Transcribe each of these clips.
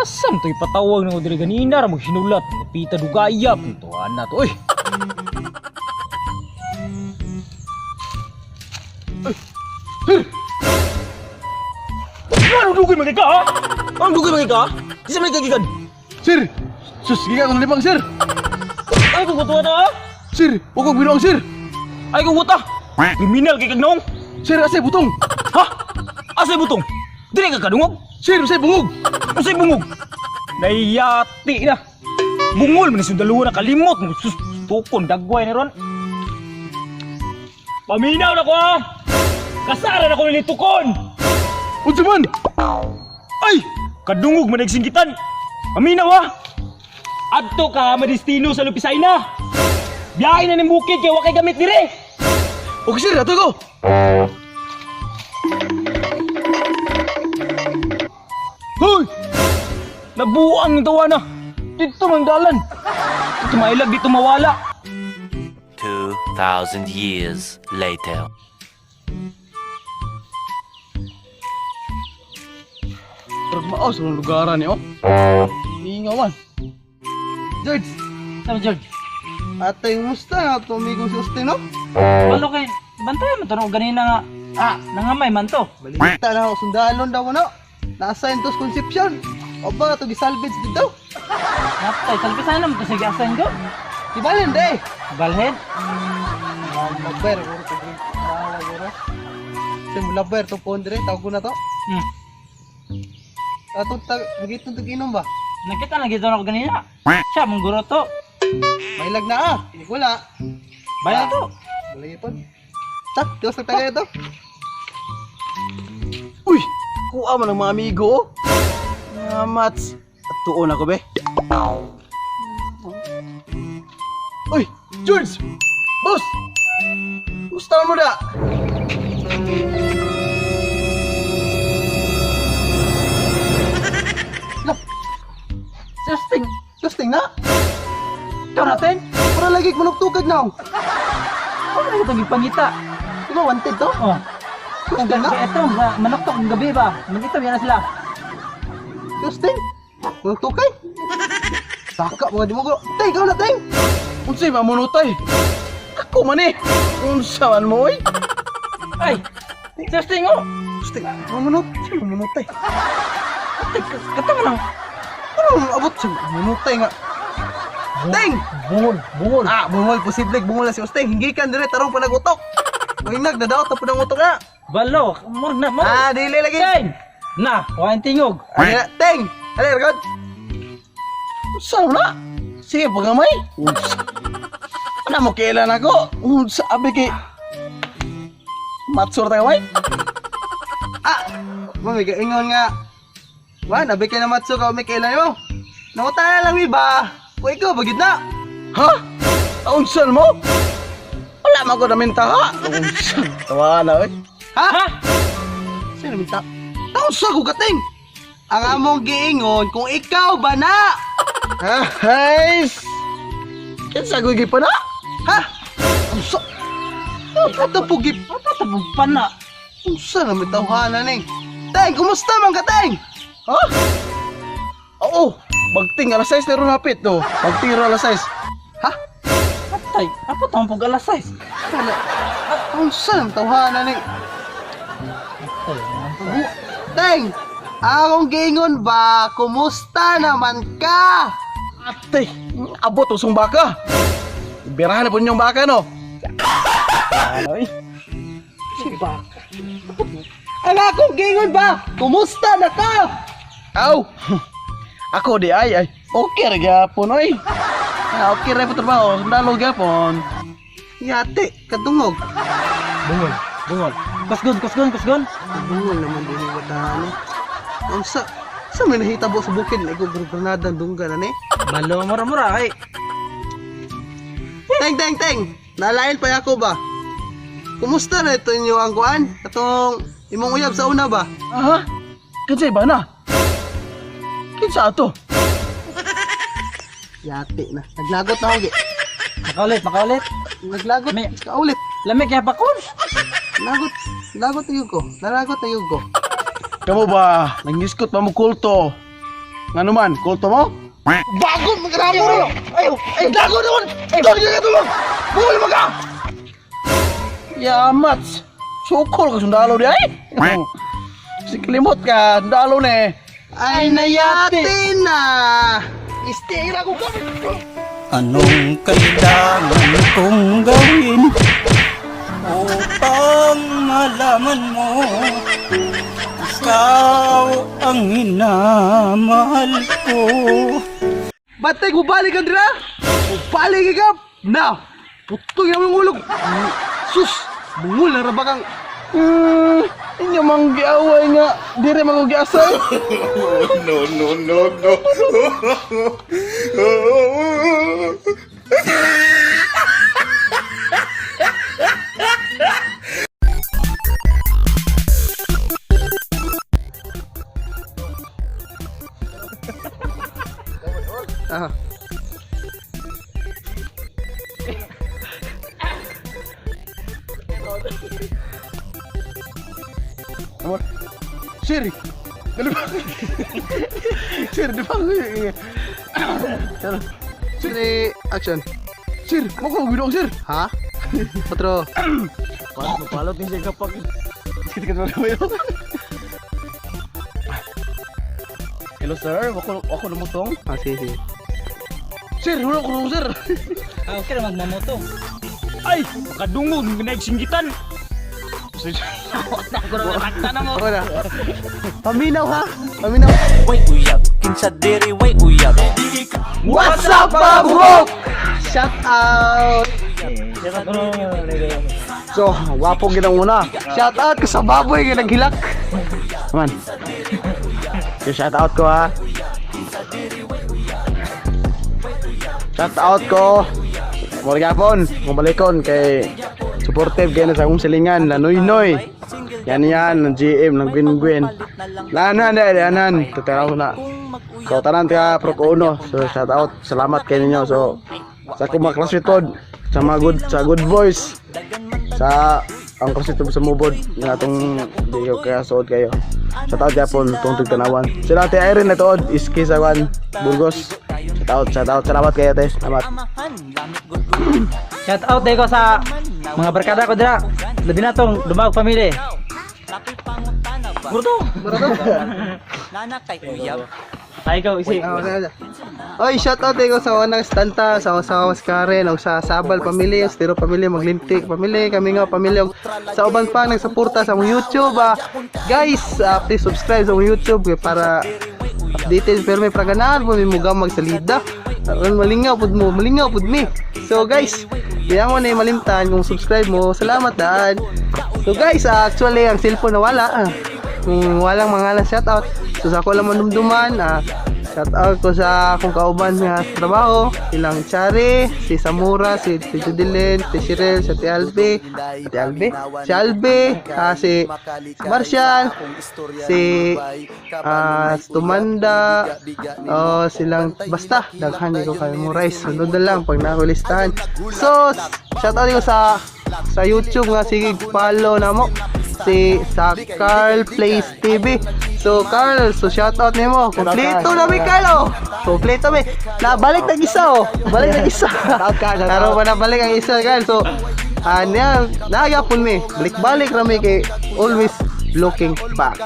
Asam to ipatawag nako diri ganina ra mo hinulat. Pita dugayap to ana to oy. Ano dugay man kay ka? Ha? Ano dugay man kay ka? Di sa may kagikan. Sir! Sus, giga akong nalipang, sir! Ay kung kutuwa na ha? Sir, huwag kong binuang, sir! Ay kung kuta. Kriminal kay kag naong. Sir, asay butong! Ha? Asay butong? Dili ka kadungog? Sir, asay bungog! Usay bungog. Nayati na. Bungol man ni sundalo na kalimot mo. Sus, tukon dagway na ron. Paminaw na ko ha. Kasara na ko nilitukon. Unsa man? Ay, kadungog man nagsinggitan. Paminaw ha. Adto ka madistino sa Lupisayna. Biyahe na ning bukid kay wa kay gamit dire. Okay, sir, ato ko! Hoy! Nabuang yung tawa na. Dito man dalan. Dito mailag, dito mawala. 2,000 years later. Pero maos ang lugaran ni, oh. Ingawan. George, Sabi George, atay musta na ito amigo si Austin, no? balo kay bantayan mo to no ganina nga. Ah, Nangamay man to. balita na ako, sundalon daw mo, no? Nasa Entos Concepcion. O ba, ito gisalvage dito? Naptay, salpisan naman to sige asan ko. Di ba hindi? Balhead. Magbayar, guro ko drink. Bahala, guro. Kasi mula bayar, ito po, Andre, tawag ko na to. Ato, nagitong tag-inom ba? Nakita na gito na ako ganina. Siya mong guro to. Mailag na ah, hindi ko wala. Bayan to. Wala ipon. Ta, tiwas na tayo ito. Uy! Kuha man ang mga amigo, oh. Mga mats. Atuon ako, be. Uy! George! Boss! Gusto mo da? Justin, Justin na. ikaw natin. Para lagi manugtugad na. Ano na ito gipangita? Di ba wanted to? Oh. Justin na. Kaya ito, manoktok ang gabi ba? Magkita yan na sila. Justin. Manugtukay. Saka mga di mo ko. Tay, ikaw na, tay. Unsay mamunutay? Ako man eh. Unsa man mo, oy? Ay, Justin oh. Justin, mamunot. Sino mamunotay? Atay, kata mo lang. Ano abot siya? Mamunotay nga. Ting! Bungol, bungol. Ah, bungol. Posible, bungol na si Usting. Hingi ka, dire, tarong pa nagutok. Mahinag, nadaot na po ng utok na. Balo, murag na, murag. Ah, dili lagi. Ting! Na, wain tingog. Ah, dili na. Ting! Hali, record. Unsa na? Sige, pagamay. Unsa? Ano mo kailan ako? Unsa abi kay Matsur ta gamay? Ah! Mami, kaingon nga. Wan, abi ka na matso ka, may kailan mo. Nanguta na lang, iba. Kung ikaw, bagit na. Ha? Unsa mo? Wala man ko naminta ha. Unsa? Tawa na oy. Ha? Ha? Sino minta? Taon sa ko kating. Ang among giingon kung ikaw ba na? Ha? Hay. Kinsa ko gipa na? Ha? Unsa? Ito po gip. Ano ito pana? Unsa na may tawhana ning? Teng, kumusta man ka, Teng? Ha? Oo. Bagting alas 6 na ron hapit do. Bagting ron alas 6. Ha? Atay, apa tong pag alas 6? Wala. Unsa na may tawhana ning? Teng, akong giingon ba, kumusta naman ka? Ate, abot usong baka. Birahan na po ninyong baka no. Ay. Ang akong giingon ba, kumusta na ka? Aw. Ako di ay ay. Okay ra gyapon oy. Ah, okay ra po trabaho, sundalo gyapon. Yate, kadungog. Bungol, bungol. Kusgon, kusgon, kusgon. Kadungog naman din yung bataan eh. Unsa? Sa may nahitabo sa bukid, na ikaw granada ang dunggan ani? Balo, mura-mura ay. Teng, teng, teng! Nalain pa ako ba? Kumusta na ito inyo ang kuan? Atong imong uyab sa una ba? Aha. Kinsay ba na? Kinsa ato? Yate na. Naglagot na ako, gi. Makaulit, makaulit. Naglagot. May- Kaulit. Lamig kaya bakon. Lagot. Lagot na yun ko. Nalagot na yun ko. Kamo ba nangiskot pa mo kulto? Ngano man, kulto mo? Bago magramo ro. Ay, ay dago naman. Ay, dago ka tulong. Bul maga. Yamats! Sukol ka sundalo di ay! Siklimot ka, sundalo ni. Ay nayati na. Istira ko kami. Anong kailangan kong gawin upang malaman mo ikaw ang minamahal ko? Batay ko balik ka dira. Balik ka. Na. Putong yung ulog. Sus, bungol na ra kang. Inyo mang giaway nga, dire mang giasay. No, no. Ah. Sir, dali ba? Sir, di ba? Three, action. Sir, mo ko gidong sir. Ha? Patro. Mapalot ni siya kapag. Sikit ka ba yun? Hello sir, ako ako lumutong. Ah, sige, sige. Sir, wala ko sir. Ah, okay ra magmamoto. Ay, makadungog nagsiggitan. Ako na. Paminaw ha? Paminaw. Way uyab, kinsa diri way uyab. What's up, mga buhok? Shout out! So, wapo ginang una. Shout out ko sa baboy nga naghilak. Man. Yung shout out ko ha. Shout out ko. Morgapon, kumalikon kay supportive kay na sa akong silingan, Lanoy-Noy. Yan yan, ng GM, ng Gwin Gwin. Lanan, eh, lanan. Tutiraw na. So, tanan ka, Pro Uno. So, shout out. Salamat kay ninyo. So, sa akong mga classmate pod, sa mga good, sa good boys, sa ang classmate sa mubod nga atong di ko kaya suod kayo. Shout out Japon, tong tigtanawan. Sila Ate Irene na tuod, iski sa kwan, Burgos. Shout out, shout out. Salamat kayo, te. Salamat. Shout out ko sa mga barkada ko dira. Labi na tong Dumag family. Murto. Ay, ikaw, isi. Ah, wala, wala. Oy, shout out ko sa unang stanta, sa sa Karen, og sa Sabal pamilya, sa Tiro pamilya, Maglintik pamilya, kami nga pamilya, og sa uban pa nagsuporta sa among YouTube. Ah. Guys, ah, please subscribe sa among YouTube kay para updated pero may praganahan po may muga magsalida. Aron malingaw pud mo, malingaw pud mi. So guys, di mo na malimtan kung subscribe mo. Salamat daan. So guys, ah, actually ang cellphone nawala. Ah. Kung walang mga shout out. So sa ako lang manumduman, ah, shout out ko sa akong kauban nga sa trabaho, silang Chari, si Samura, si Judeline, si Shirel, si Ate Albe, Ate Albe, si Albe, ah, si Marcial, si ah, si Tumanda, oh, silang basta daghan ko kay mo rice. Sunod na lang pag nakulistahan. So, shout out ko sa YouTube nga sige follow na mo si sa Carl Plays TV. So Carl, so shout out nimo. Kompleto na mi Carl oh. Kompleto mi. Nabalik nag isa oh. Balik nag isa. Shout out, Carl. Shout Karon out. pa nabalik ang isa Carl. So niya nagapon mi. Balik-balik ra mi kay always looking back.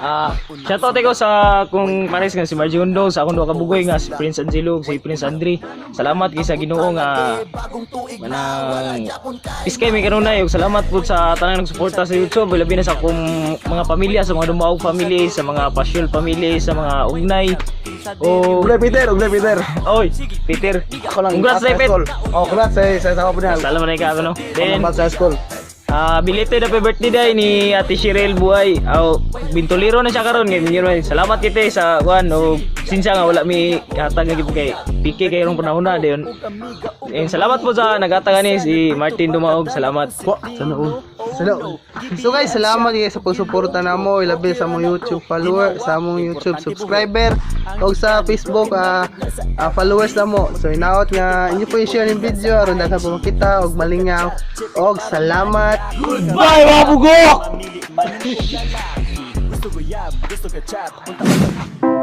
Ah, shoutout ko sa kung pares nga si Margie Hundo, sa akong duha ka bugoy nga si Prince Angelo, si Prince Andre. Salamat kay sa Ginoo nga manang iskay may kanunay ug salamat pud sa tanang nagsuporta sa YouTube, labi na sa akong mga pamilya, sa mga Dumaog family, sa mga Pasyol family, sa mga Ugnay. O Uglay Peter, uglay Peter. Oy, Peter. Ako lang. Congrats sa Pet. school. Oh, congrats sa sa po niya. Salamat na ikaw no. Then Then, sa school. Ah, belated happy birthday day ni Ate Shirel Buhay. Aw, bintolero na siya karon ngayon. Yun, man. Salamat kite sa kuan og sinsa nga wala mi hatag nga gid kay PK kay rong panahon na dayon. And salamat po sa naghatag ani si Martin Dumaog. Salamat. Sana all. Sana So guys, salamat guys sa pagsuporta namo ilabi sa among YouTube follower, sa among YouTube subscriber ug sa Facebook followers namo. So inaot nga inyo po i-share yung video aron daghan po makita og malingaw og salamat. Bye mga bugok! Gusto guyab, gusto kachap. Punta ka